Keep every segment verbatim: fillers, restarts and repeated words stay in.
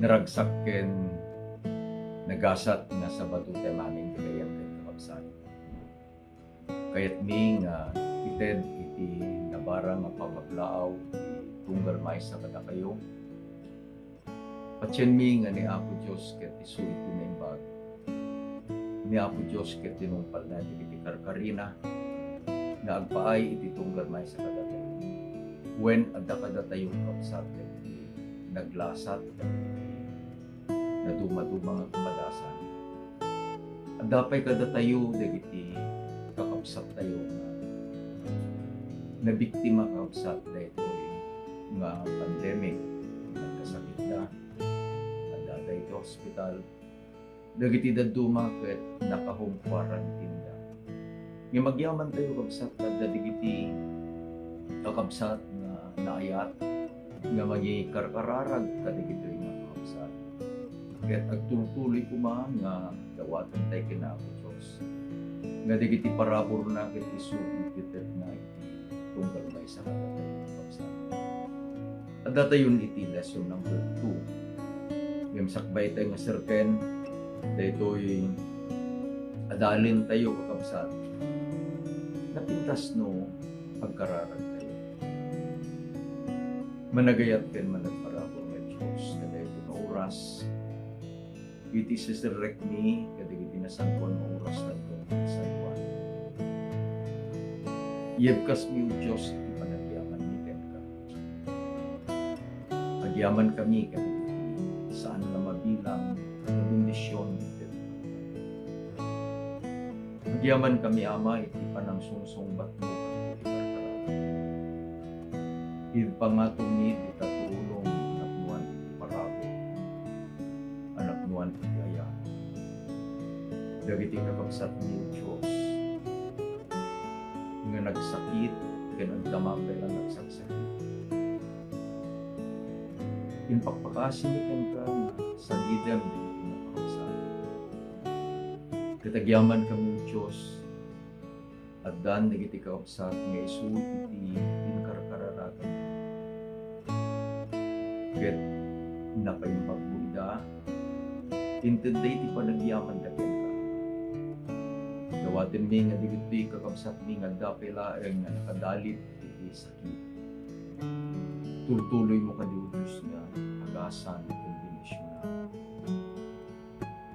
Naragsak ken nagasat nga Sabado ti amin, gagayyem ken kakabsat. Kayatmi nga ited iti nabarang nga pablablaaw ti tunggal maysa kadakayo. Patienmi nga ni Apo Dios ket isu iti naimbag. Ni Apo Dios ket tinungpalna dagiti karkarina nga agpaay iti tunggal maysa kadatayo. Wen adda kadatayo, kakabsat, dagiti naglasat, dagiti nadumaduma nga kapadasan. Adda pay kadatayo dagiti kakabsattayo nga nabiktima, kakabsat, daytoy nga pandemic. Nagkasakitda, addada iti hospital. Dagiti dadduma ket naka-home quarantine da. Ngem agyamantayo, kabsat, adda dagiti kakabsat nga naayat nga mangikarkararag kadagitoy nga kakabsat. Ket agtultuloy koma nga dawatentayo ken Apo Dios nga dagiti paraburna ket isu ti itedna iti tunggal maysa kadatayo, kakabsat. Addatayon iti lesson number two. Ngem sakbaytayo nga serken daytoy adalentayo, kakabsat, napintas no agkararagtayo. Managayat ken managparabur nga Dios kadaytoy nga oras iti siserrekmi kadagiti nasantoan nga oras tanto nasantoan. Yebkasmi, O Dios, iti panagyamanmi kenka. Agyamankami kadagiti saan nga mabilang nga bendision iti Agyamankami, Ama, iti panangsungsungbatmo kadagiti karkarami. Ipangatomi dita tulong a napnuan ti parabur, a napnuan ti ayat. Dagiti kakabsatmi, O Dios, nga nagsakit ken agdama pay la nga agsaksakit. Impakpakasimi kenka nga sagidem dagiti nakakabsat. Ket agyamankami, O Dios, addan dagiti kakabsat nga isu iti inkarkararaganmi. Ket napaimbagmo ida, intedda iti panagyamanda kenka. Dawatenmi nga dagitoy kakabsatmi nga adda pay laeng nga nakadalit iti sakit. Tultuloymo kadi, O Dios, nga agasan ken bendisionan.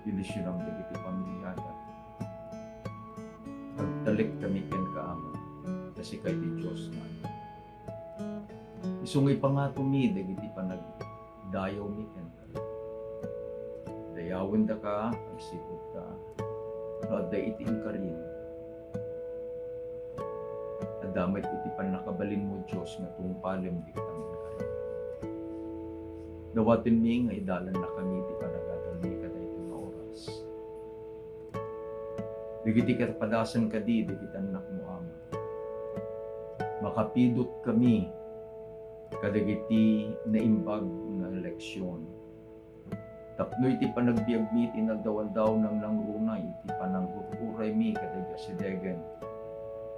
Bendisionam dagiti pamiliada. Agtalekkami kenka, Ama, ta sika ti Dios nga Isu nga ipangatomi dagiti panagdayawmi kenka. Dayawendaka agsipud ta no adda iti inkarim. Adda met iti pannakabalinmo, Dios, nga tungpalem dagiti inkarim. Dawatenmi nga idalannakami iti panagadalmi kadaytoy nga oras. Dagiti kapadasan kadi dagiti annakmo, Ama. Makapidotkami kadagiti naimbag nga leksion. Tapno iti panagbiagmi iti inaldaw-aldaw, nangnangruna iti panangur-uraymi kadagiti asidegen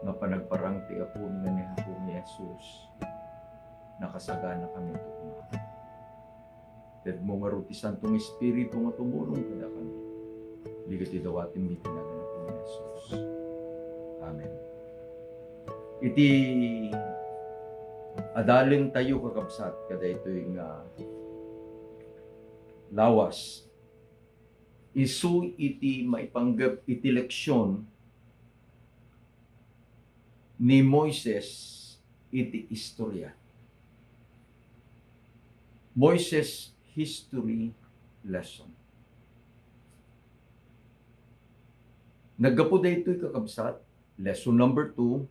nga panagparang ti Apomi nga ni Apomi Jesus, nakasaganakami tukma. Tedmo ngarud ti Santo nga Espiritu nga tumulong kadakami. Dagiti dawatenmi iti nagan ni Apomi Jesus. Amen. Iti adalentayo, kakabsat, kadaytoy nga lawas, isu iti maipanggep iti leksion ni Moises iti istorya. Moises History Lesson. Naggapu daytoy, kakabsat, lesson number two,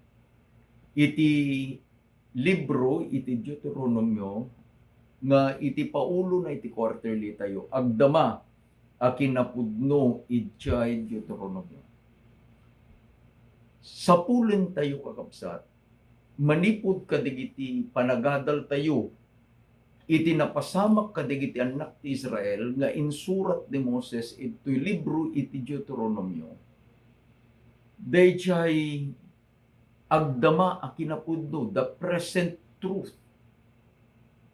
iti libro iti Deuteronomio nga iti paulona iti quarterly tayo, agdama a kinapudno idiay Deuteronomio. Sapulentayo, kakabsat, manipud kadagiti panagadaltayo iti napasamak kadagiti annak ti Israel nga insurat ni Moses itoy libro iti Deuteronomio, daydiay agdama a kinapudno, the present truth.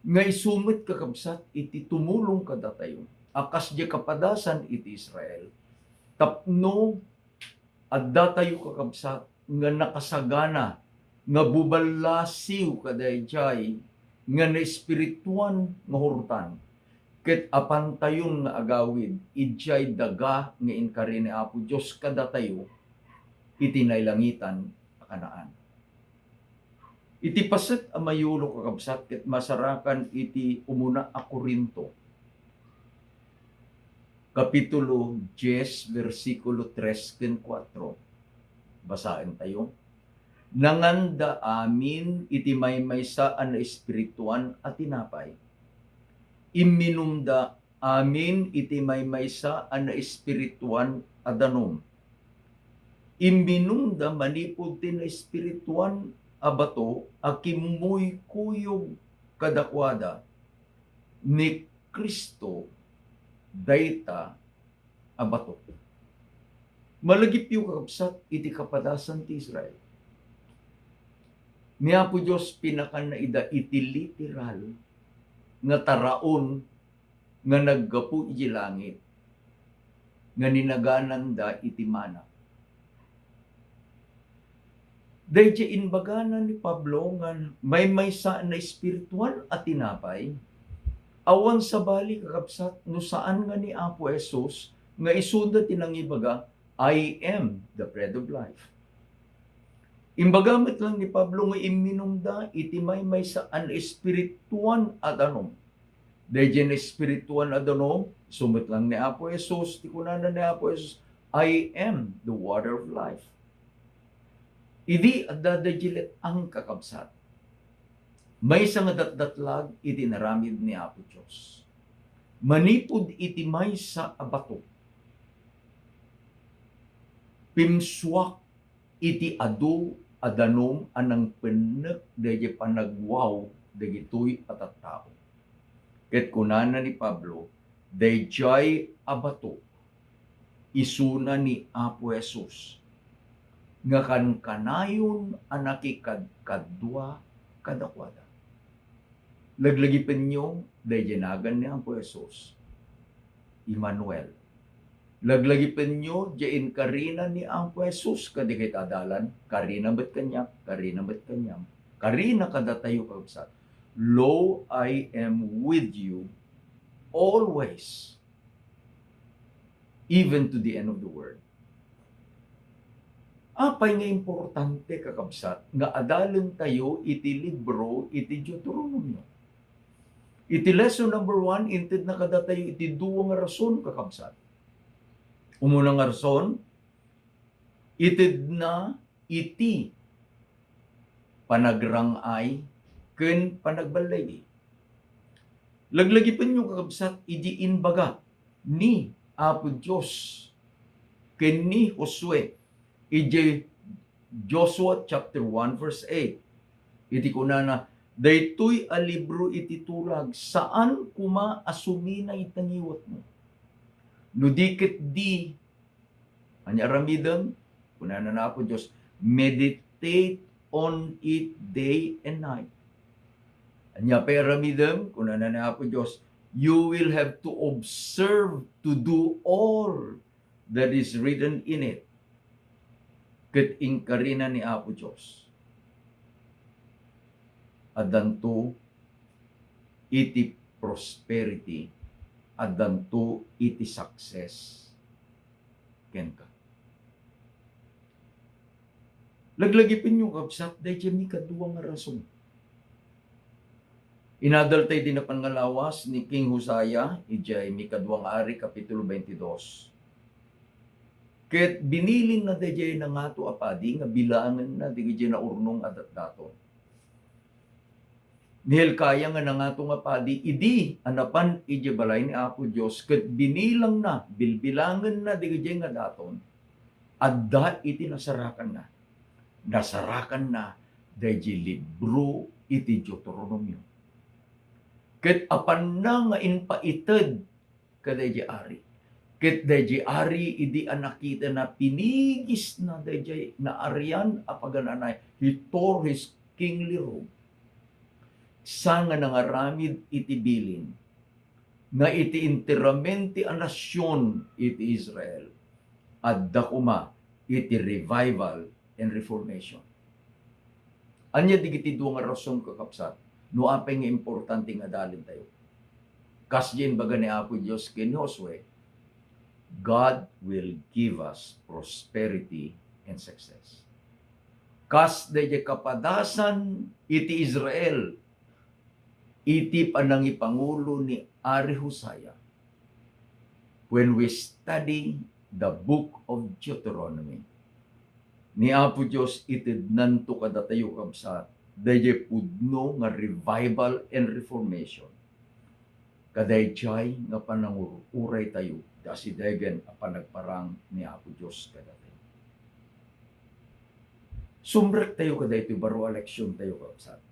Nga isu met, kakabsat, iti tumulong kadatayo a kasdiay kapadasan iti Israel tapno addatayo, kakabsat, nga nakasagana nga buballasiw kadaydiay nga naespirituan nga hurtan, ket apantayon nga agawid idiay daga nga inkari ni Apo Dios kadatayo iti nailangitan a Canaan. Iti paset a mayulo, kakabsat, ket masarakan iti umuna a Corinto, Kapitulo dies, bersikulo tres ken kuatro. Basaen tayo. Nanganda amin iti maymaysa a naespirituan a tinapay. Imminumda amin iti maymaysa a naespirituan a danum. Imminumda manipud ti naespirituan a bato a kimmuykuyog kadakuada. Ni Cristo dayta a bato. Malagipyo, kakabsat, iti kapadasan ti Israel. Ni Apo Dios pinakanna ida iti literal nga taraon nga naggapu iti langit nga ninagananda iti mana. Daydiay imbagana ni Pablo nga maymaysa a naespirituan a tinapay, awan sabali, kakabsat, no saan nga ni Apo Jesus nga isuna ti nangibaga, "I am the bread of life." Imbaga met lang ni Pablo nga imminumda iti maymaysa a naespirituan a danum. Daydiay naespirituan a danum, isu met lang ni Apo Jesus, ti kunana ni Apo Jesus, "I am the water of life." Idi adda daydiay let-ang, kakabsat, maysa nga datdatlag iti inaramid ni Apo Dios. Manipud iti maysa a bato, pimsuak iti adu a danum a nangpennek daydiay panagwaw dagitoy a tattao. Ket kunana ni Pablo, "Daydiay a bato, isuna ni Apo Jesus nga kankanayon a nakikadkadua kadakuada." Laglagipenyo daydiay nagan ni Apo Jesus, Emmanuel. Laglagipenyo diay inkarina ni Apo Jesus kadagiti adalan, karina met kaniak, karina met kaniam, karina kadatayo, kakabsat. "Lo, I am with you always, even to the end of the world." Apay nga importante, kakabsat, nga adalentayo iti libro iti Deuteronomio? Iti lesson number one, intedna kadatayo iti dua nga rason, kakabsat. Umuna nga rason, itedna iti panagrang-ay ken panagballigi. Laglagipenyo, kakabsat, idi imbaga ni Apo Dios ken ni Josue idiay Joshua chapter one verse eight. Iti kunana, "Daytoy a libro iti tulag, saan koma a sumina iti ngiwatmo. No di ket di," ania aramidem? Kunana ni Apo Dios, "Meditate on it day and night." Ania pay aramidem? Kunana ni Apo Dios, "You will have to observe to do all that is written in it." Ket inkarina ni Apo Dios, addanto iti prosperity, addanto iti success kenka. Laglagipenyo, kabsat, daydiay mikadua nga rason. Inadal tayo di napan nga lawas ni King Josiah, idiay Mikadua nga Ari, Kapitulo twenty-dos. Ket binilinna daydiay nangato a padi nga bilangenna dagiti naurnong a datdaton. Ni Hilkia nga nangato nga padi idi a napan idiay balay ni Apo Dios ket binilangna, bilbilangenna dagiti nga daton, adda iti nasarakanna. Nasarakanna daydiay libro iti Deuteronomio. Ket apanna nga impaited kadaydiay ari. Ket daydiay ari, idi a nakitana, pinigisna daydiay naarian a pagan-anay. He tore his kingly robe. maysa nga nangaramid iti bilin nga iti enteramente a nasion iti Israel, adda koma iti revival and reformation. Ania dagiti dua nga rason, kakabsat, no apay nga importante nga adalentayo? Kas diay imbaga ni Apo Dios ken ni Josue, "God will give us prosperity and success." Kas daydiay kapadasan iti Israel, iti panangipangulo ni Ari Josiah, when we study the book of Deuteronomy, ni Apo Dios itednanto kadatayo, kabsat, daydiay pudno nga revival and reformation. Kadaydiay nga panangur-uraytayo, da asidegen a panagparang ni Apo Dios kadatayo. Sumrektayo kadaytoy baro a leksiontayo, kabsat.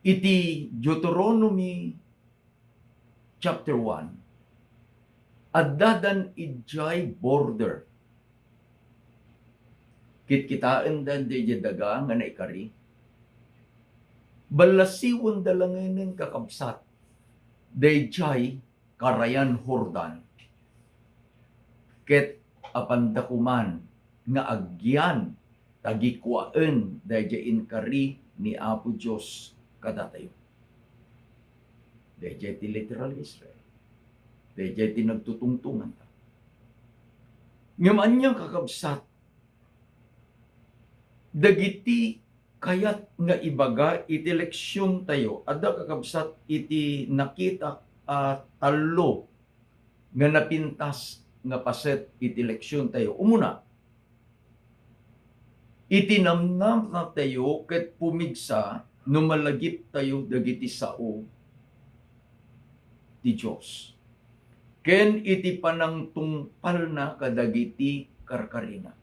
Iti Deuteronomy chapter one, addadan idiay border. Kitkitaenda daydiay daga nga naikari. Ballasiwenda langenen, kakabsat, daydiay karayan Jordan. Ket apanda koman nga agyan ta gikuaen daydiay inkari ni Apo Dios kadatayo. Daydiay ti literal Israel. Daydiay ti nagtutungtonganta. Ngem ania, kakabsat, dagiti kayat nga ibaga iti leksiontayo? Adda, kakabsat, iti nakitak a tallo nga napintas nga paset iti leksiontayo. Umuna, iti namnamatayo ket pumigsa no malagiptayo dagiti sao ti Dios, ken iti panangtungpalna kadagiti karkarina.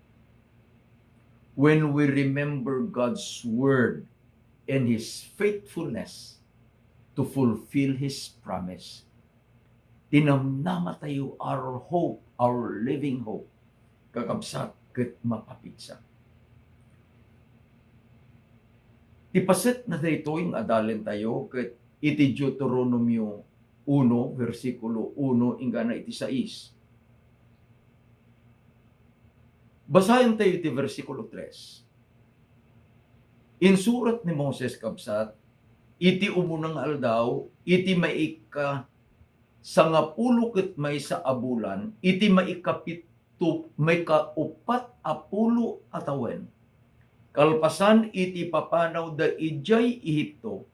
When we remember God's word and His faithfulness to fulfill His promise, ti namnamatayo, our hope, our living hope, kakabsat, ket mapapigsa. Ti paset na daytoy nga adalentayo ket iti Deuteronomio uno, bersikulo uno inggana iti sais. Basaentayo iti bersikulo tres. Insurat ni Moses, kabsat, iti umuna nga aldaw, iti maika sangapulo ket maysa a bulan, iti maikapito, maikaupat a pulo a tawen. Kalpasan iti papanawda idiay Egipto,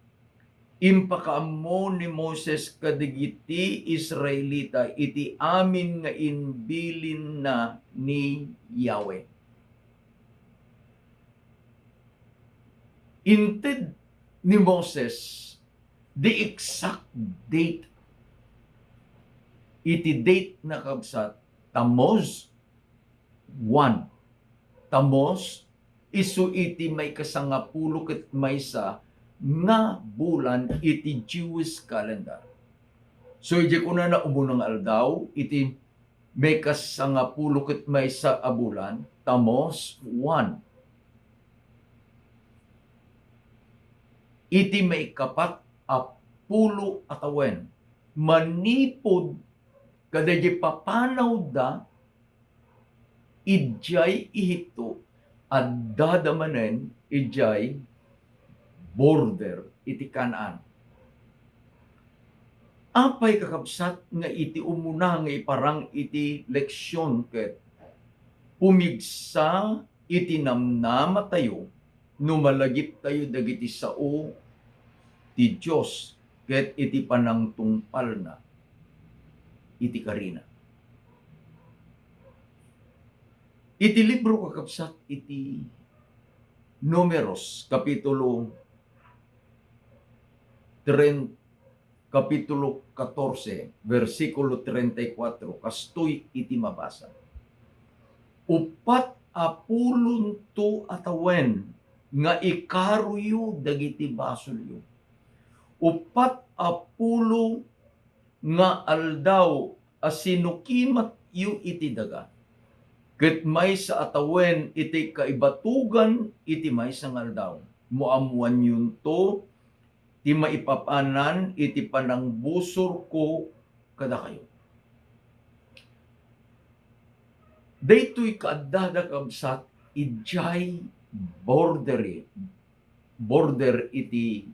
impakaammo ni Moses kadagiti Israelita iti amin nga imbilinna ni Yahweh. Inted ni Moses the exact date. Iti date na, kabsat, Tammuz one. Tammuz, isu iti maikasangapulo ket maysa nga bulan iti Jewish calendar. So, idiay kunana umuna nga aldaw, iti maikasangapulo ket maysa a bulan, Tammuz one. Iti maikapat a pulo a tawen, manipud kadaydi papanawda idiay Egipto, addada manen idiay border iti Canaan. Apay, kakabsat, nga iti umuna nga iparang iti leksion ket pumigsa iti namnamatayo no malagiptayo dagiti sao ti Dios ket iti panangtungpalna iti karina. Iti libro, kakabsat, iti Numeros, kapitulo tren-, kapitulo katorse, bersikulo treinta y cuatro, kastoy iti mabasa, "Uppat a pulonto a tawen nga ikaroyo dagiti basolyo. Uppat a pulo nga aldaw a sinukimatyo iti daga, ket maysa a tawen iti kaibatugan iti maysa nga aldaw." Maammoanyonto ti maipapanan iti panangbusorko kadakayo. Daytoy kaaddada, kabsat, idiay border, border iti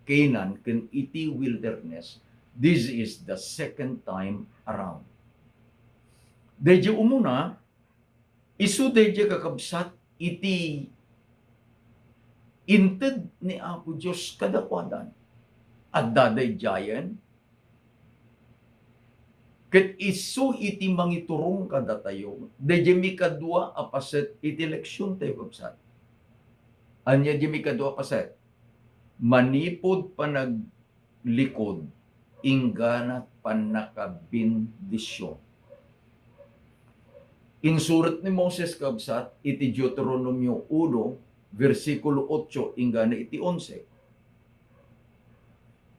Canaan ken iti wilderness. This is the second time around. Daydiay umuna, isu daydiay, kakabsat, iti inted ni Apo Dios kadakuada. Adda daydiayen, ket isu iti mangiturong kadatayo. Daydiay mikadua a paset iti leksiontayo, kabsat. Ania diay mikadua a paset? Manipud panag- likod, inggana pannakabendisyon. Insurat ni Moses, kabsat, iti Deuteronomio uno, bersikulo otso inggana iti onse.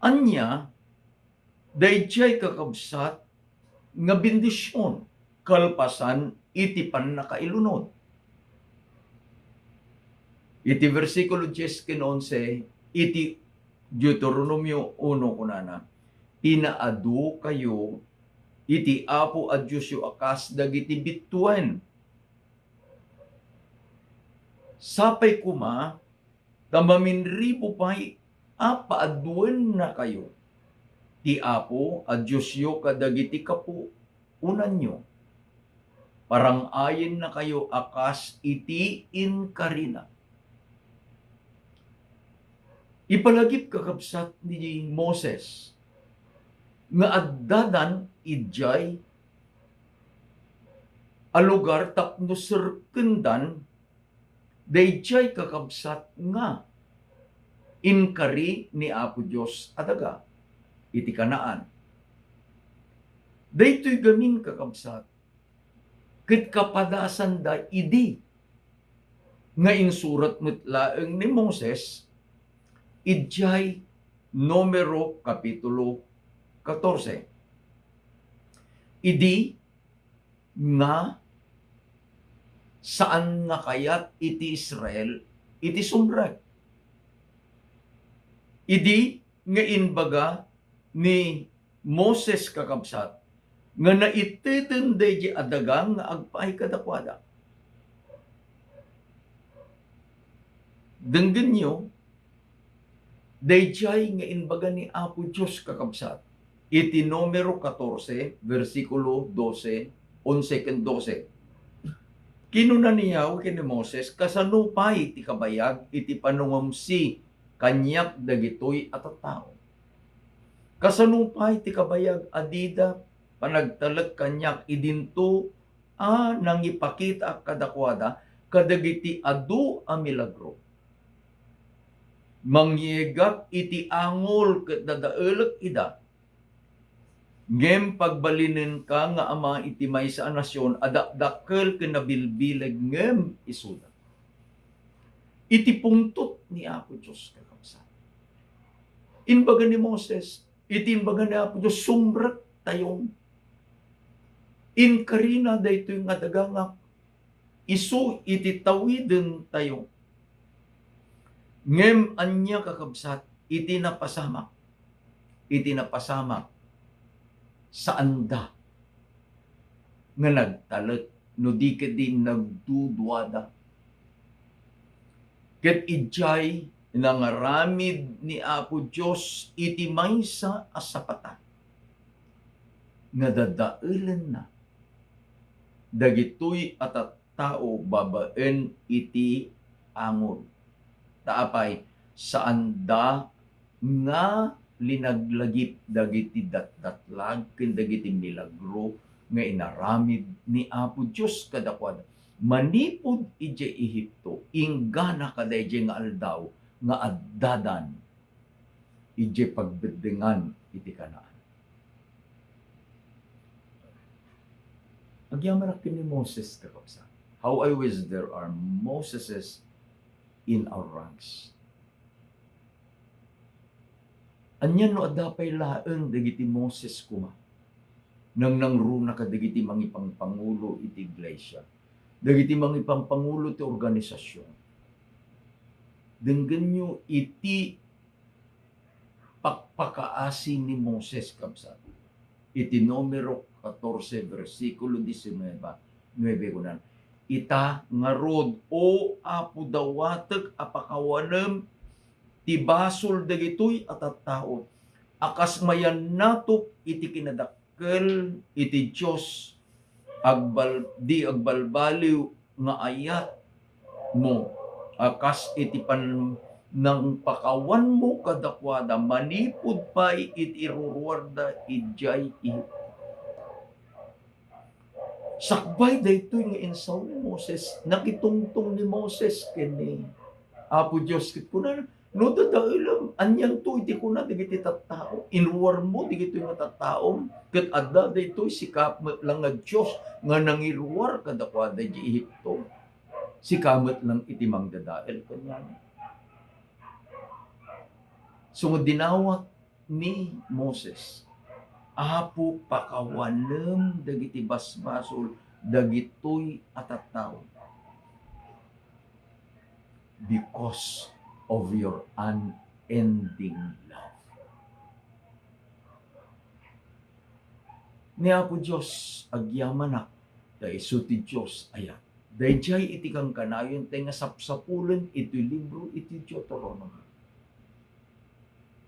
Ania daydiay, kakabsat, nga bendisyon kalpasan iti pannakailunod? Iti bersikulo dies ken onse iti Deuteronomio uno, kunana, "Pinaadukayo iti Apo a Diosyo a kas dagiti bituen. Sapay koma ta maminribo pay a paaduennakayo ti Apo a Diosyo kadagiti kapuonanyo. Parang-ayennakayo a kas iti inkarina." Ipalagip, kakabsat, ni Moses nga addadan idiay a lugar tapno serkendan daydiay, kakabsat, nga inkari ni Apo Dios a daga iti Canaan. Daytoy gamin, kakabsat, ket kapadasanda idi nga insurat met laeng ni Moses idiay Numero Kapitulo katorse. Idi nga saan nga kayat iti Israel iti sumrek. Idi nga imbaga ni Moses, kakabsat, nga naiteden daydiay a daga nga agpaay kadakuada. Denggenyo, daydiay nga imbaga ni Apo Dios, kakabsat, iti Numero katorse, bersikulo dose, onse ken dose. Kinuna ni Yahweh ken ni Moses, "Kasano pay ti kabayag iti panungngosi kaniak dagitoy a tattao? Kasano pay ti kabayag a dida panagtalek kaniak idinto a nangipakitaak kadakuada kadagiti adu a milagro? Mangyegak iti angol ket dadaelek ida, ngem pagbalinenka nga ama iti maysa a nasion a dakdakkel ken nabilbileg ngem isuda." Iti pungtot ni Apo Dios, kakabsat, imbaga ni Moses, iti imbaga ni Apo Dios, "Sumrektayon. Inkarina daytoy nga daga nga isu iti tawidentayo." Ngem ania, kakabsat, iti napasamak? Iti napasamak, saanda nga nagtalek, no di ketdi nagduduada. Ket idiay nangaramid ni Apo Dios iti maysa a sapata nga dadaelenna dagitoy a tattao babaen iti angol. Ta apay, saanda nga linaglagip dagiti datdatlag ken dagiti milagro nga inaramid ni Apo Dios kadakuada manipud idiay Egipto, inggana kadaydiay nga aldaw nga addadan idiay pagbeddengan iti Canaan. Agyamanak ken ni Moses, kakabsat. How I wish there are Moseses in our ranks. Ania no adda pay laeng dagiti Moses koma? Nangnangruna kadagiti mangipangpangulo iti iglesia, dagiti mangipangpangulo ti organisasyon. Denggenyo iti pakpakaasi ni Moses, kabsat. Iti Numero katorse, bersikulo diesinuebe, nuebe, kunan, "Ita ngarud, O Apo, dawatek a pakawanem ti basol dagitoy a tattao a kas mayannatop iti kinadak-, kel iti Dios agbal-, di agbalbaliw nga ayatmo a kas iti pannangpakawanmo kadakuada manipud pay iti iruruarda idiay Egipto." Sakbay daytoy nga insaw ni Moses, nakitungtong ni Moses ken ni Apo Dios ket kunana, "No dadaelem, anianto iti kuna dagiti tattao? Iruarmo dagitoy nga tattaom, ket adda daytoy sika met lang nga Dios nga nangiruar kadakuada idiay Egipto. Sika met lang iti mangdadael kaniana." So, nga dinawat ni Moses, "Apo, pakawanem dagiti basbasol dagitoy a tattao." Because of your unending love. Ni Apo Dios agyamanak, ta isu ti Dios ayat. Daydiay iti kankanayon tay nga sapsapulen iti libro iti Deuteronomy.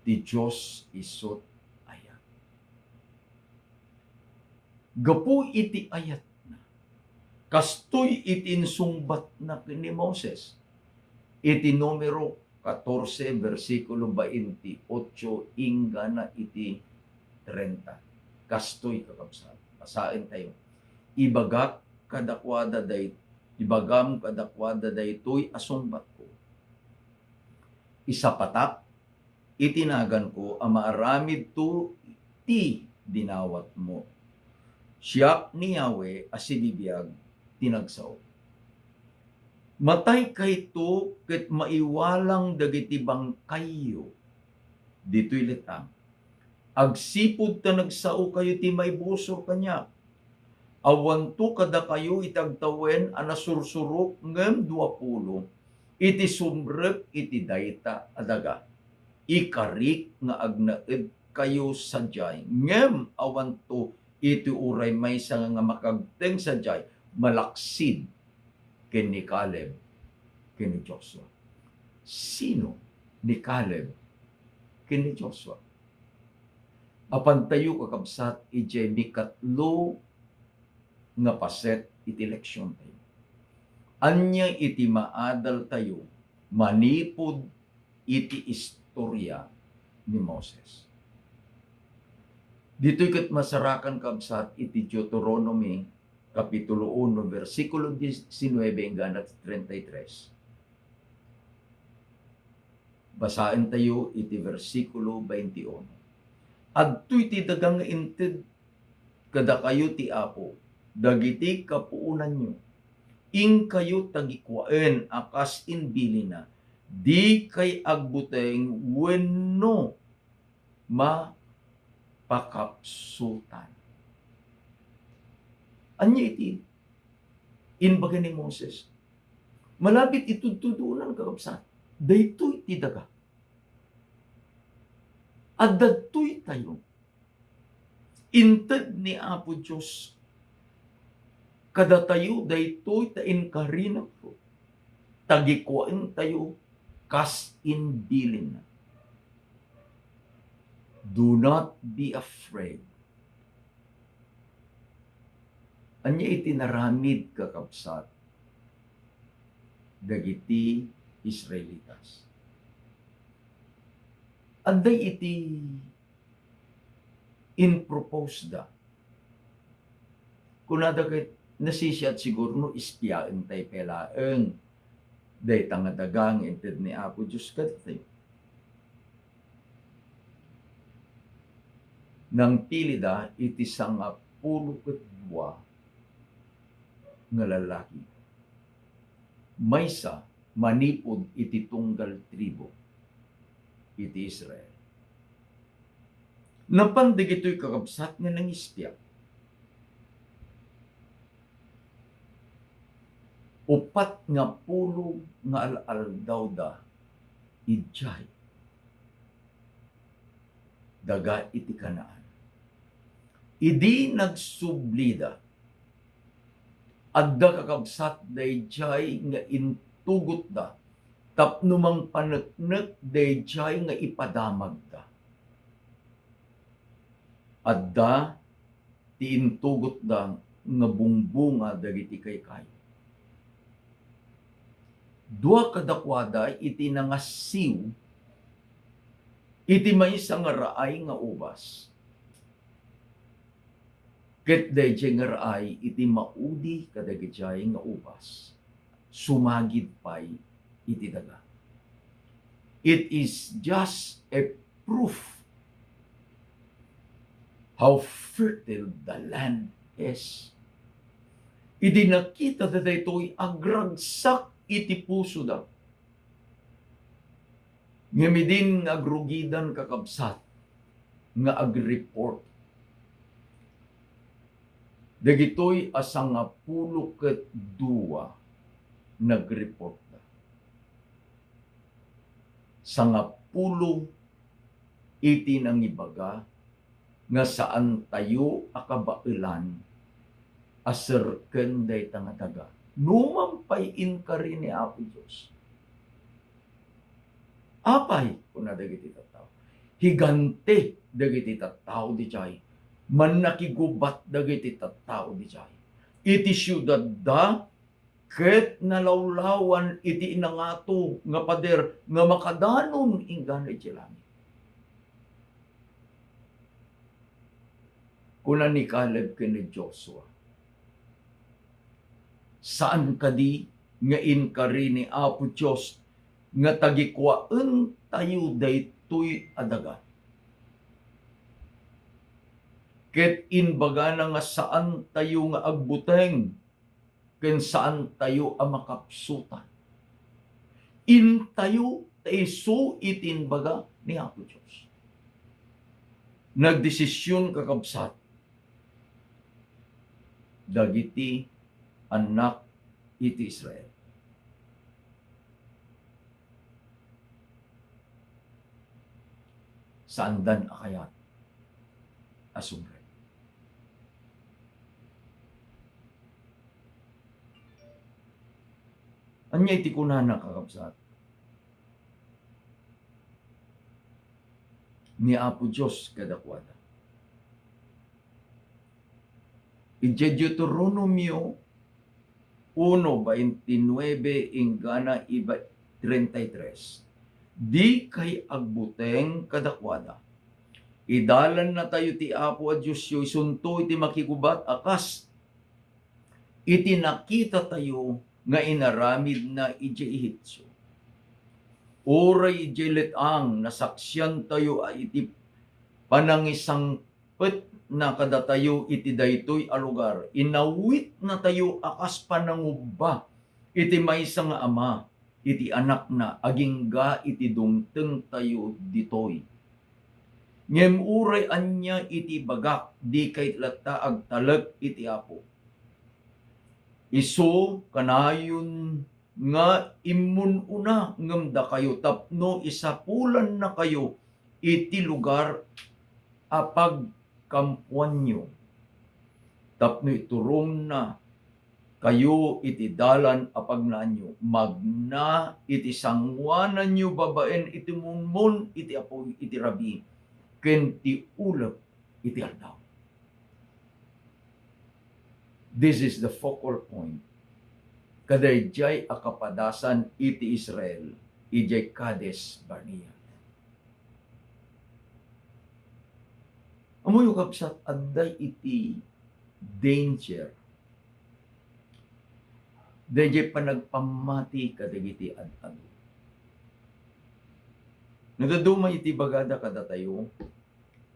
Ti Dios isut ayat. Gapu iti ayatna, kastoy iti insungbatna ken ni Moses iti Numero katorse, bersikulo bainti otso inggana iti trenta. Kastoy, kakabsat, basaentayo. "Ibagak kadakuada day-, ibagam kadakuada daytoy a sungbatko. Isapatak iti naganko a maaramidto ti dinawatmo. Siak ni Yahweh a sibibiag ti nagsao. Mataykayto ket maiwalang dagiti bangkayyo ditoy let-ang. Agsipud ta nagsaokayo ti maibusor kaniak. Awanto kadakayo iti agtawen a nasursurok ngem duapulo iti sumrek iti dayta a daga. Ikarik nga agnaedkayo sadiay, ngem awanto iti uray maysa nga makagteng sadiay malaksid ken ni Caleb ken ni Joshua." Sino ni Caleb ken ni Joshua? Apantayo, kakabsat, idiay mikatlo nga paset iti leksiontayo. Ania iti maadaltayo manipud iti istoria ni Moses? Ditoy ket masarakan, kabsat, iti Deuteronomy Kapitulo uno, bersikulo diesinuebe inggana treinta y tres. Basaentayo iti bersikulo bainti uno. "Adtoy ti daga nga inted kadakayo ti Apo, dagiti kapuonanyo. Inkayo tagikuaen a kas imbilinna, dikay agbuteng wenno mapakapsutan." Ania iti imbaga ni Moses? Malapit itudtudonan, kakabsat. Daytoy ti daga. Adda daytoytayo. Inted ni Apo Dios kadatayo daytoy ta inkarinak, tagikuaentayo kas imbilinna. Do not be afraid. Ania iti naramid, kakabsat, dagiti Israelitas? Adda iti improposeda. Kunada ket nasisiat siguro no espiaentayo pay laeng dayta nga daga nga inted ni Apo Dios kadatayo. Nangpilida iti sangapulo ket dua nga lallaki. Maysa manipud iti tunggal tribu iti Israel. Napan dagitoy, kakabsat, nga nangispia. Upat nga pulo nga al-aldawda idiay daga iti Canaan. Idi nagsublida, adda, kakabsat, daydiay nga intugotda tapno mangpaneknek daydiay nga ipadamagda. Adda ti intugotda nga bungbunga dagiti kaykayo. Dua kadakuada iti nangassiw iti maysa nga raay nga ubas, ket daydiay nga raay iti maudi kadagijay nga ubas, sumagid pay iti daga. It is just a proof how fertile the land is. Idi nakitada daytoy, agragsak iti pusoda. Ngem idin nga agrugidan, kakabsat, nga agreport, dagitoy a sangapulo ket dua nagreportda. Sangapulo iti nangibaga nga saantayo a kabaelan a serken dayta nga daga. Numan pay inkari ni Apo Dios. Apay, kuna dagiti tattao, higante dagiti tattao diay, mannakigubat dagiti tattao diay. Iti siudadda, ket nalawlawan iti inangato nga pader nga makadanon inggana iti langit. Kuna ni Caleb ken ni Joshua, saan kadi nga inkari ni Apo Dios nga tagikuaentayo daytoy a daga? Ket imbagana nga saantayo nga agbuteng ken saantayo a makapsutan. Intayo ta isu iti imbaga ni Apo Dios. Nagdesisyon, kakabsat, dagiti annak iti Israel. Saandan a kayat a sumrek. Ania iti kunana, kakabsat, ni Apo Dios kadakuada? Idiay Deuteronomio uno veintinueve inggana iba treinta y tres, "Dikay agbuteng kadakuada. Idalannatayo ti Apo a Diosyo isunto iti makigubat a kas iti nakitatayo nga inaramidna idiay Ehipto. Uray idiay let-ang, nasaksiantayo a iti panangisangpetna kadatayo iti daytoy a lugar, inawitnatayo a kas panangubba iti maysa nga ama iti anakna, agingga iti dumtengtayo ditoy. Ngem uray ania iti ibagak, dikay latta agtalek iti Apo. Isu kanayon nga immun-una ngem dakayo tapno isapulannakayo iti lugar a pagkampuanyo, tapno iturongna kayo iti dalan a pagnaanyo, magna iti sangoananyo babaen iti munmon iti apuy iti rabii ken ti ulep iti aldaw." This is the focal point kadaydiay a kapadasan iti Israel idiay Kadesh Barnea. Ammoyo, kabsat, adda iti danger daydiay panagpammati kadagiti ad-adu. No dadduma iti bagada kadatayo,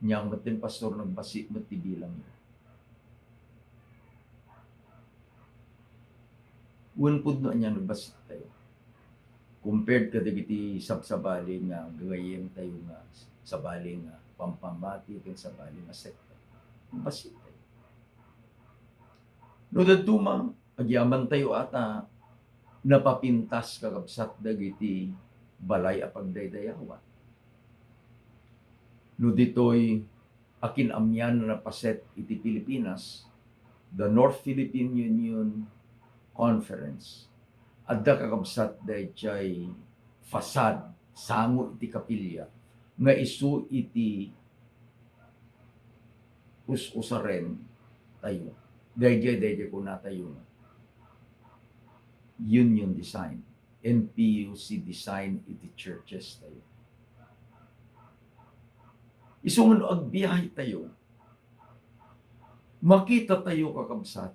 nia met ti pastor, nagbassit met ti bilang. Wen pudno ania nagbassitayo compared kadagiti sabsabali nga gagayyemtayo nga sabali nga pampammati ken sabali nga sekta. Nagbassitayo. No dadduma, agyamantayo ata napapintas, kakabsat, dagiti balay a pagdaydayawan. No ditoy a kin-amian a napaset iti Pilipinas, the North Philippine Union Conference, adda kakabsat dayjay fasad, sango iti kapilya, nga isu iti us-usaren tayo. Dayjay, dayjay kunatayo nga union design, N P U C design iti churches tayo. Isu nga no agbiyahe tayo, makita tayo, kakabsat,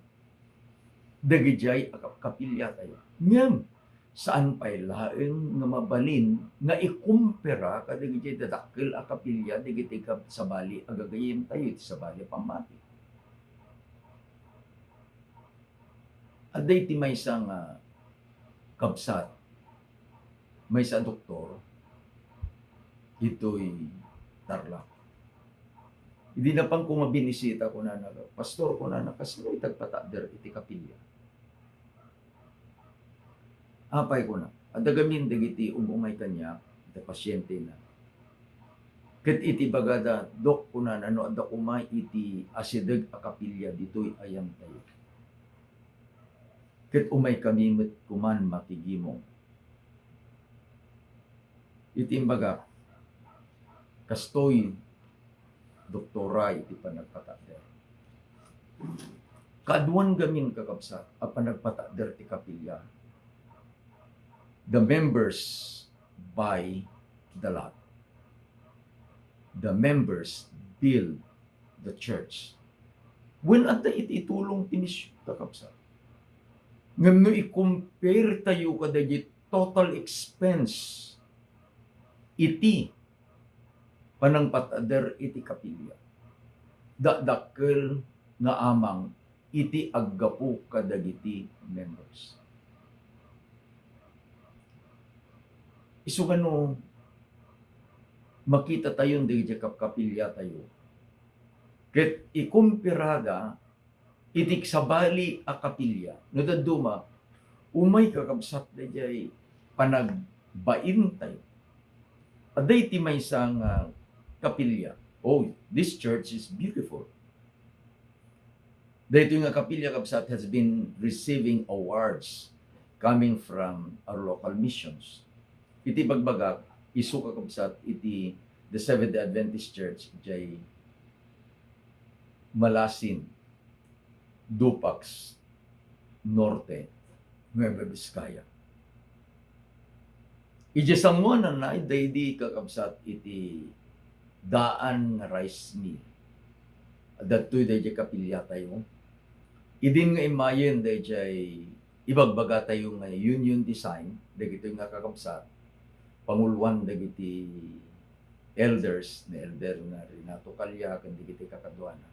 dagijay a kap-, kapilya tayo. Ngem, saan pay laeng nga mabalin nga ikumpara kadagijay dadakkel a kapilya dagiti kab-, sabali a gagayyem tayo iti sabali a pammati. Adda iti maysa nga kabsat, maysa a doktor, itoy Tarlac. Idi napanko nga binisita, kunana, "Pastor," kunana, "kasano itagpatader iti kapilya?" "Apay," kuna, "adda gamin dagiti um-umay kaniak, iti pasientena. Ket iti bagada, 'Dok,' kunana, 'no adda koma iti asideg a kapilya ditoy ayantayo, ket umaykami met koman makigimong.'" Iti imbagak, kastoy, doktora iti panagpatader. Kaaduan gamin, kakabsat, a panagpatader ti kapilya. The members buy the lot. The members build the church. Wen adda iti itulong ti misyon, kakabsat. Ngem no i-compare tayo kadagiti total expense iti panangpatader iti kapilya, dakdakkel nga amang iti aggapu kadagiti members. Isu nga no makita tayon dagiti kap-, kapilya tayo, ket ikumperada iti sabali a kapilya, no dadduma, umay, kakabsat, dayjay panagbain tayo. Adda iti maysa nga kapilya, "Oh, this church is beautiful." Daytoy nga kapilya, kabsat, has been receiving awards coming from our local missions. Iti bagbagak, isu, kakabsat, iti the Seventh-day Adventist Church jay Malasin, Dupax Norte, Nueva Vizcaya. Idiay sangoananna, daydi, kakabsat, iti daan nga rice mill. Adda daydiay kapilya tayo. Idin nga immayen daydiay ibagbaga tayo nga union design, dagitoy nga, kakabsat, panguloan dagiti elders, ni Elder nga Renato Calia, ken dagiti kakaduana,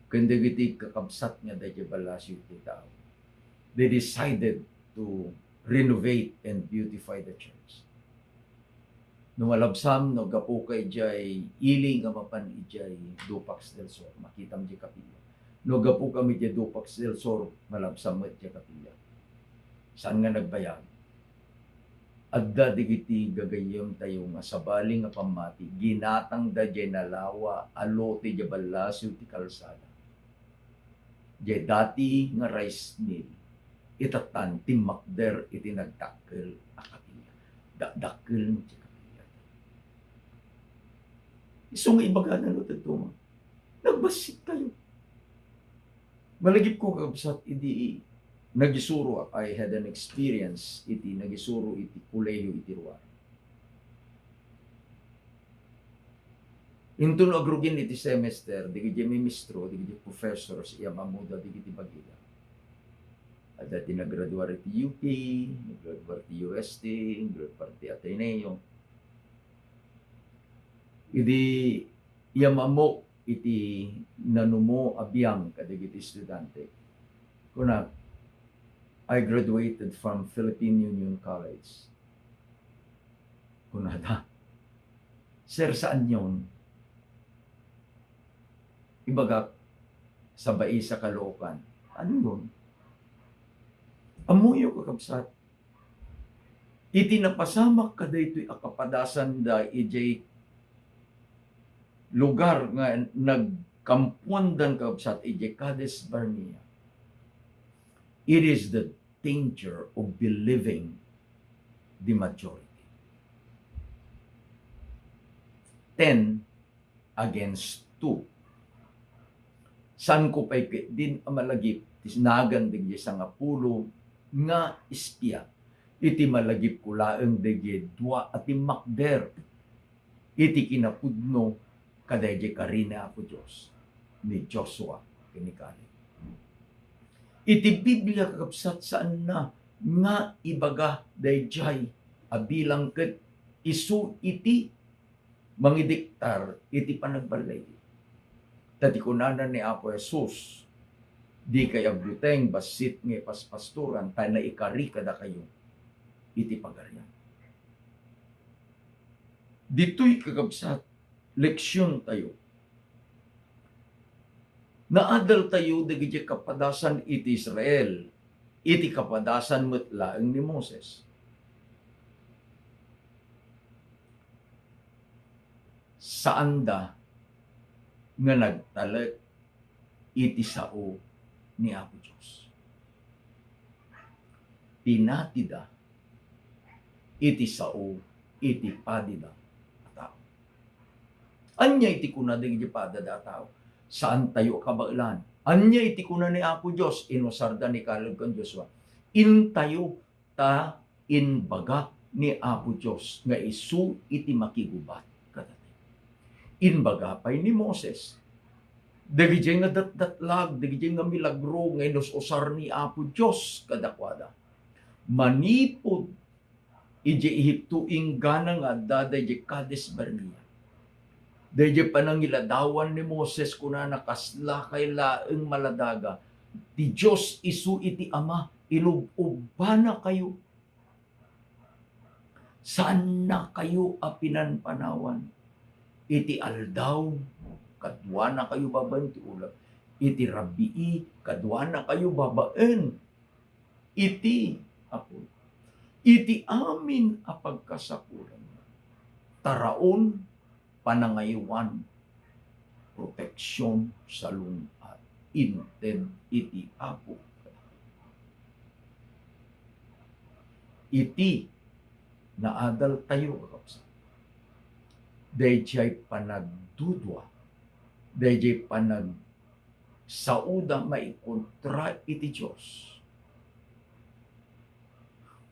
ken dagiti kakabsat nga daydiay ballasiw ti tao. They decided to renovate and beautify the church. No malabsam, no aggapuka idiay ili nga mapan idiay Dupax del Sur, makitam diay kapilya. No aggapuka idiay Dupax del Sur, malabsam met diay kapilya. Saan nga nagbayag? Adda dagiti gagayyem tayo nga sabali nga pammati, ginatangda diay nalawa a lote diay ballasiw ti kalsada. Diay dati nga rice mill, itattan timmakder iti nagdakkel a kapilya. Da-, dakkel met ti kapilya. Isu nga ibagana no dadduma, nagbassit tayo. Malagipko, kakabsat, idi nagisuro, I had an experience iti nagisuro iti kolehiyo iti Ruar. Inton agrugin iti semester, dagiti maestro, dagiti professors, iyammammoda dagiti bagida. Adda ti naggraduar iti U P, naggraduar iti U S T, naggraduar iti Ateneo. Idi iyammammok iti nanumo a biang kadagiti estudiante, kunak, "I graduated from Philippine Union College." Kunada, "Sir, saan yon?" Ibagak, "Sa Baisa, Caloocan." "Ano yon?" Ammoyo, kakabsat, Iti napasamak kadaytoy a kapadasanda idiay lugar nga nagkampuandan, kabsat, idiay Cadiz Barnea, it is the danger of believing the majority. Ten against two. Saanko pay ketdin a malagip ti nagan dagiti sangapulo nga espia iti malagipko laeng dagiti dua a timmakder iti kinapudno kadaydi kari ni Apo Dios, ni Joshua ken ni Caleb. Iti Biblia, kakabsat, saanna nga ibaga daydiay a bilang ket isu iti mangidiktar iti panagbalay. Ta ti kunana ni Apo Jesus, "Dikay agbuteng bassit nga ipaspastoran, ta naikari kadakayo iti Pagarian." Ditoy, kakabsat, leksiontayo. Naadaltayo dagiti kapadasan iti Israel, iti kapadasan met laeng ni Moses. Saanda nga nagtalek iti sao ni Apo Dios. Pinatida iti sao iti padida a tao. Ania iti kuna dagiti padida a tao? Saantayo a kabaelan. Ania iti kuna ni Apo Dios? Inusarda ni Caleb ken Joshua. Intayo ta inbaga ni Apo Dios nga isu iti makigubat kadatayo. Inbaga pay ni Moses, dagiti nga datdatlag, dagiti nga milagro nga inus-usar ni Apo Dios kadakuada. Manipud idiay Egipto, inggana nga adda daydiay Cadiz Barnea. Daydiay panangiladawan ni Moses, kunana, "Kaslakay laeng maladaga, ti Dios isu iti Ama, ilub-ubbanakayo. Saannakayo a pinanpanawan iti aldaw, kaduanakayo babaen ti ulep, iti rabii, kaduanakayo babaen iti Apo, iti amin a pagkasapulan. Taraon, panangaywan, proteksion, salun-at, inted iti Apo." Iti naadaltayo, kakabsat, daydiay panagdudua, daydiay panag saoda maikontra iti Dios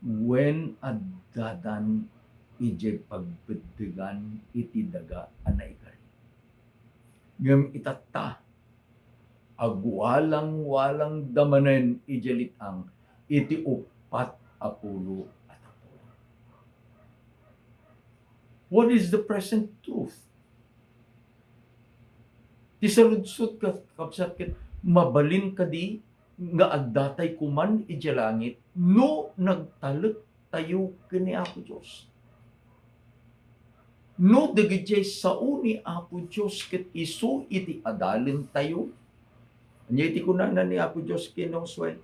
wen addadan idiay pagbeddegan iti daga a naikari. Ngem itatta, agwalang-walangda manen idiay let-ang iti uppat a pulo a tapulan. What is the present truth? Ti saludsod, ka-, kabsat, ket mabalin kadi nga addatay koman idiay langit no nagtalektayo ken ni Apo Dios? No dagiti sao ni Apo Dios ket isu iti adalentayo? Ania iti kunana ni Apo Dios ken Josue?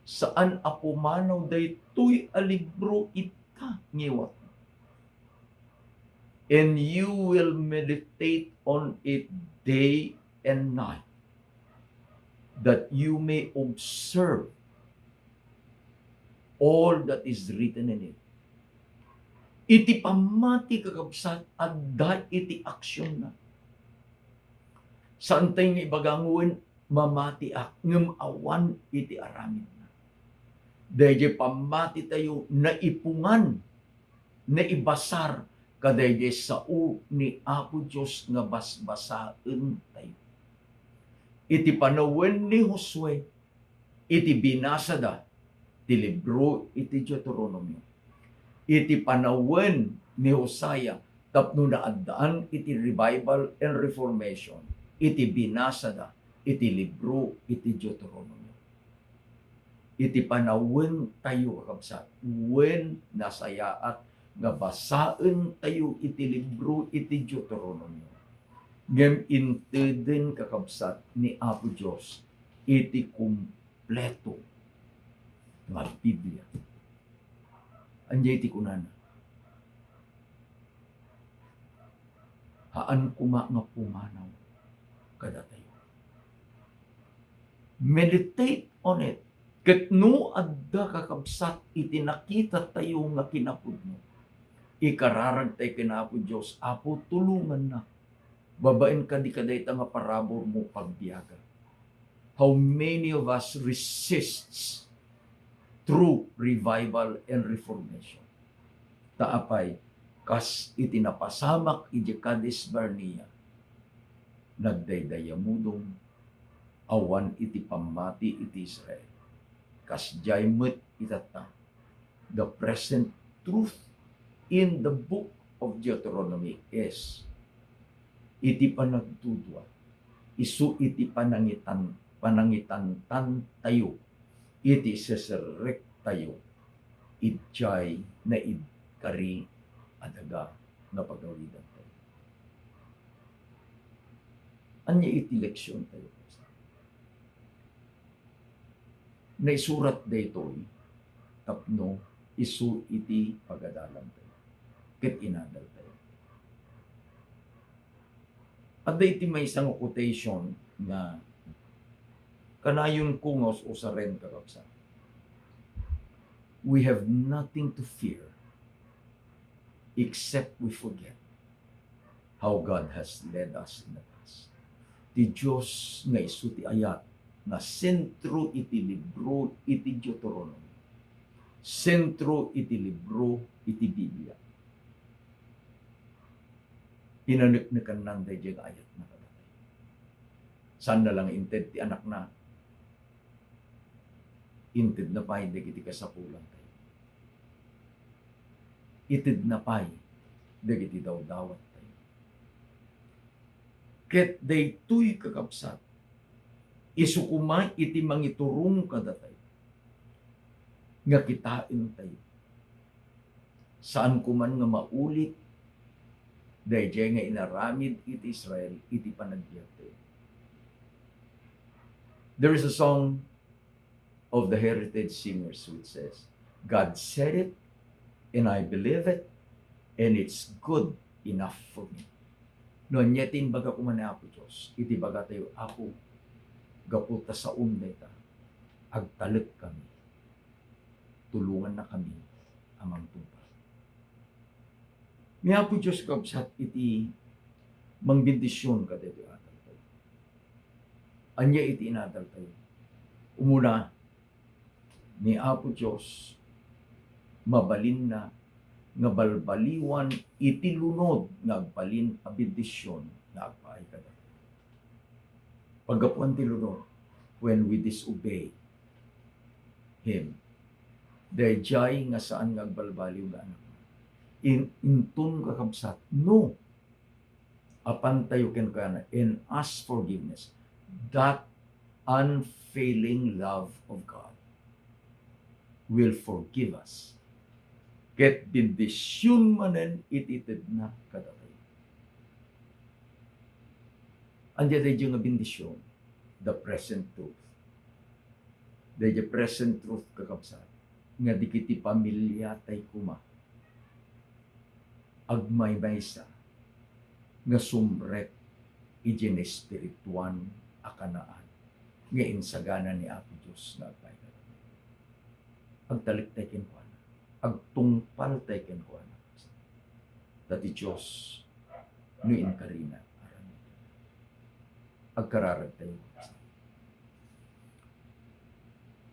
Saan a pumanaw daytoy a libro ita ngiwatmo. And you will meditate on it day and night, that you may observe all that is written in it. Iti pammati, kakabsat, adda iti aksionna. Saantay nga ibaga nga wen mamatiak, ngem awan iti aramidna. Daydiay pammatitayo naipungan, naibasar kadaydiay sao ni Apo Dios nga basbasaentayo. Iti panawen ni Josue, iti binasada ti libro iti Deuteronomio, iti panawen ni Josiah tapno naaddaan iti revival and reformation, iti binasada iti libro iti Deuteronomio. Iti panawentayo, kakabsat, wen nasayaat nga basaentayo iti libro iti Deuteronomio. Ngem inteden, kakabsat, ni Apo Dios iti kompleto nga Biblia. Ania iti kunana? Haan koma nga pumanaw kadatayo. Meditate on it. Ket no adda, kakabsat, iti nakitatayo nga kinapudno, ikararagtay ken Apo Dios, Apo, tulongannak. Babaen kadi kadayta nga paraburmo, pagbiaga. How many of us resists true revival and reformation? Ta apay, kas iti napasamak idiay Kadesh Barnea, nagdaydayamudom, awan iti pammati iti Israel. Kasdiay met itatta, the present truth in the book of Deuteronomy is iti panagdudua, isu iti panangitan-, panangitantantayo iti iseserrektayo idiay naikari a daga nga pagawidantayo. Ania iti leksiontayo? Naisurat daytoy tapno isu iti pagadalantayo ket inadaltayo. Adda iti maysa nga quotation nga kanayonko nga us-usaren, kakabsat. We have nothing to fear except we forget how God has led us in the past. Ti Dios nga isu ti ayat nga sentro iti libro iti Deuteronomy, sentro iti libro iti Biblia. Pinaneknekanna daydiay nga ayatna kadatayo. Saanna la nga inted ti Anakna, intedna pay dagiti kasapulantayo. Itedna pay dagiti dawdawattayo. Ket daytoy, kakabsat, isu koma iti mangiturong kadatayo nga kitaentayo. Saan koman nga maulit daydiay nga inaramid iti Israel iti panagbiagtayo. There is a song of the Heritage Singers which says, "God said it, and I believe it, and it's good enough for me." No ania ti imbaga koma ni Apo Dios iti bagatayo, Apo, gapu ta saom dayta, agtalek kami. Tulonganna kami a mangtungpal. Ni Apo Dios, kabsat, iti mangbendision kadagiti adaltayo. Ania iti inadaltayo? Umuna, ni Apo Dios, mabalinna nga balbaliwan iti lunod nga agbalin a bendision nga agpaay kadatayo. Paggapuan ti lunod, when we disobey Him, daydiay nga saan nga agbalbaliw nga anak. In, inton, kakabsat, no apantayo kenkuana and ask forgiveness, that unfailing love of God will forgive us. Ket bendision manen iti itedna kadatayo. Ania daydiay nga bendision? The present truth. Daydiay present truth, kakabsat, nga dagiti pamiliatay koma agmaymaysa nga sumrek idiay naespirituan a kanaan nga insagana ni Apo Dios nga agpaay kadatayo. Agtalektay kenkuana, agtungpaltay kenkuana. Ta ti Dios no inkarina, aramiden. Agkararagtayo.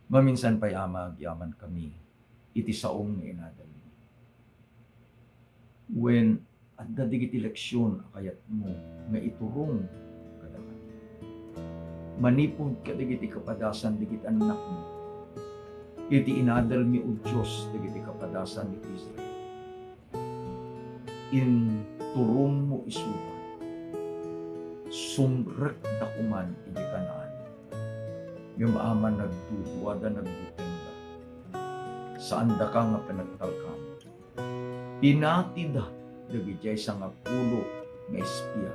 Maminsan pay, Ama, agyamankami iti saom nga inadalmi. Wen adda dagiti leksion a kayatmo nga iturong kadakami, manipud kadagiti kapadasan dagiti annakmo, iti inadalmi, O Dios, dagiti kapadasan iti Israel, inturongmo isuda. Sumrekda koman iti Canaan. Ngem, Ama, nagduduada, nagdutengda. Saandaka nga panagtalkan. Pinatida dagidiay sangapulo nga espia